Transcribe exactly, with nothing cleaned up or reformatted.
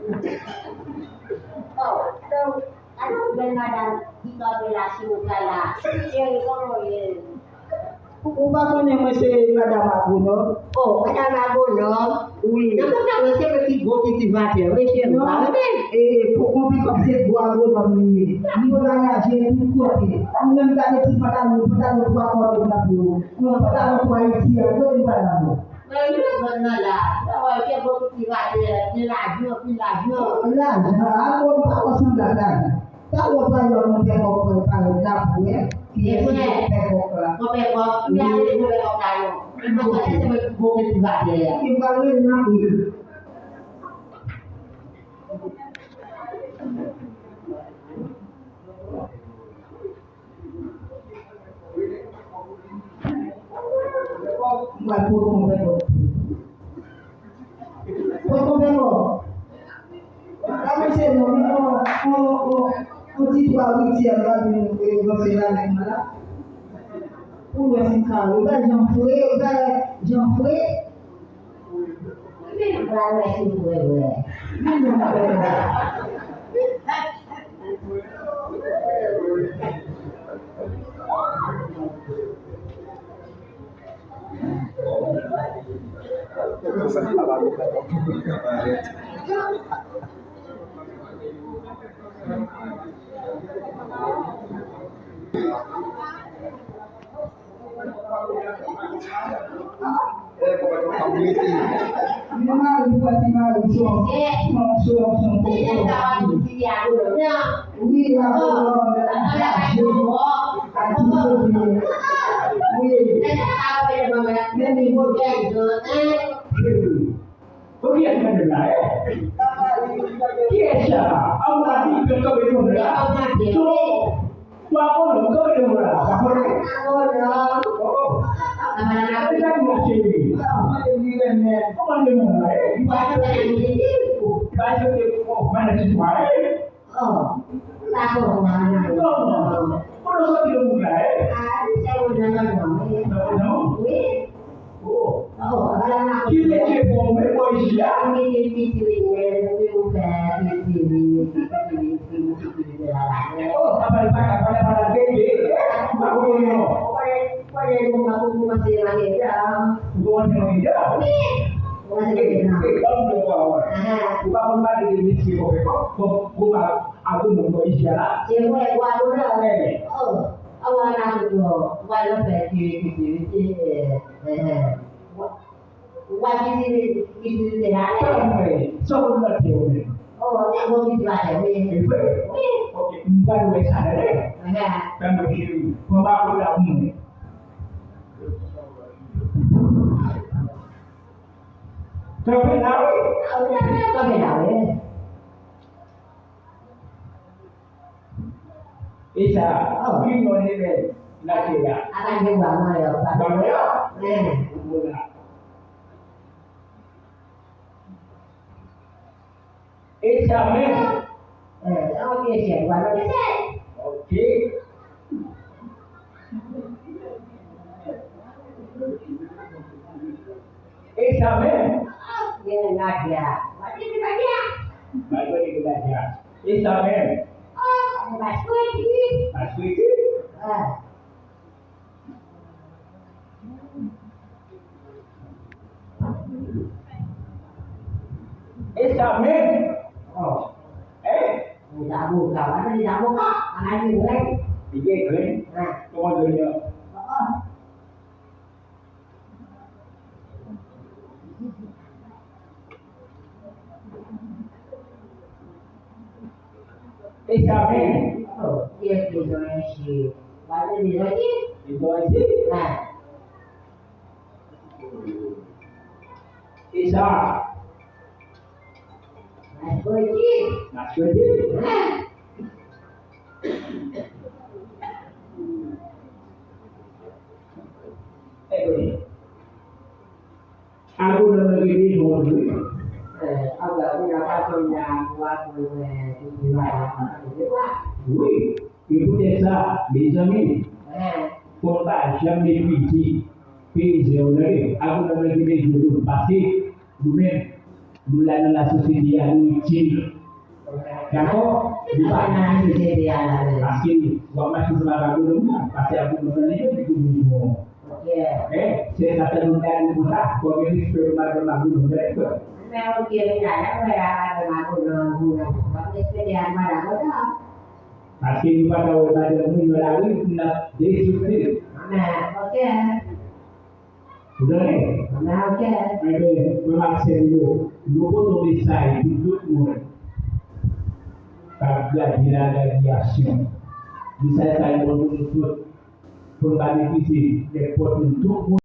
Oh, donk, alò, bèl madanm ki kanpe la sou wout la la. Cheri, kòman w ye? Ou pa konnen mwen se madanm agwonòm? Oh, madanm agwonòm? Wi. Nan kòm sa, se mwen ki gwo kiltivatè, wi, cheri, pa renmen. E, pou konpli kòm se gwo agwonòm li ye. Li voyaje tout kote. Ou menm gade ti pantalon, pantalon twa kòd ou nan pye w. Yon pantalon pou Ayiti a, kote li pral avè w? Mwen, m nan zòn nan la. Sa wè, se bon kiltivatè, gen lajan, anpil lajan. Lajan, a bon, pa wè sanble ak lajan. Talè w pral wè konpè kòk mwen parèt la pou wè kiyès ki konpè kòk la. Konpè kòk, m ap rele konpè kòk la non. Mwen panse se mwen ki bon kiltivatè a. Ki pral rele m ap rele. Mwen poko konpè kòk. Poko konpè kòk. Kòman se non, men on, on, on, on ti twa uityèm la vin rantre la menm la. Pou wè si m ka, ou wè jan fre, ou wè jan fre. Men nou pral wè si vre vre. Men nou pral wè. Mwen mari m pati mari son, son, son, son, son. Wi, la, wi. Ou kiyès mwen menm la, eh? Kiyès sa? An, ou pa di ke kanpe devan mwen la. Twa konnen, kanpe devan mwen la. Sa konnen. Oh. Sa ki mwen cheri. Kòman devan mwen la, eh? Ou pa aksepte, oh, mwen nan sitwayen. Oh, pa kòman, non. Kòman? Kote w soti nan moun la, eh? Ah, se moun nan, non, non, wi. Nan moun nan? Wi. Oh. Oh, ala la. Ki metye pou ou menm bò isi a? Mete piti wi, mwen fè piti wi, piti wi, piti wi, piti wi, piti wi, la, la. Oh, papa, li pa ka, papa, papa, bebe. Ou pa konnen non. Ou konnen, ou konnen nou pa pou kòmanse mache la. Ou kòmanse mache la? Wi. Kòmanse mache la. E, e, ban m fè pawòl. Aha. Ou pa konn pale de mesye konpè kòk, bon, bon, pa Agwonòm bò isi a la. Se vre, ou agwonòm? Eh. Oh, an wè la tout non. Ou al nan fè ki, ki, ki, ki, eh, eh, eh. Ou, ou al ki, ki, ki, ki, ki, la, eh. Sa mwen, sa w konn nan tè w menm? Oh, ou gon kiltivatè, wi. E vre? Wi. Ok, m pral wè sa, tande. Aha. Ban mwen cheri. Pran pa kote la pou mwen. Kanpe la, wi. Ah, wi, kanpe la, wi. E sa, oh, ki non li menm, lakay la? Apa gen bwa mwen yo, pa bwa mwen yo? Eh. Bon la. E sa menm? Eh, ok, chèf, bwa mwen, chèf. Ok. E sa menm? Gen ladya. Mwen te gen ladya. Mwen te gen ladya. E sa menm? Oh, mwen pa sweti. Pa sweti? Ah. E sa menm? Oh. Hein? Li zaboka, pa tande zaboka, analiz règ. Li gen grenn? Ah. Kòman grenn nan? Ah, ah. E sa menm? Oh, kiyès bezwen enchi? Wale de zanti? De zanti? Ah. E sa? Mèkredi. Mèkredi? Ah. Ebyen. Agwonòm nan gen de zòn wi. Eh, anben, kounye a, pa janm la, pou aprann, eh, kiltivatè a, pa janm la. Wi, e poutèt sa, mezanmi, eh, fò n pa janm neglize peyizan yo, tande. Agwonòm nan gen bezwen nou, paske nou menm, Nou la nan lasosyete a, nou itil. Dakò? Nou pa nan lasosyete a la menm. Paske w ap mache ansanm ak agonom nan, pase agonom nan li menm ki pou jwenn ou. Ok. Men, se sa fè nou gade konsa, fò gen respè pou madanm agonom nan, frè. Men ok, men la, lè w wè a madanm agonom, agonom, w ap respete ak madanm ou nan. Paske nou pa ka wè madanm nou nan lari pou n ap derespekte. Men, ok. Ou tande? Men ok. Enben, frè m ak sè m yo, nou pote yon mesaj pou tout moun k ap gade la, gade aksyon. Mesaj sa yo pou nou tout. Pou n pa neglije, nenpòt moun, tout moun.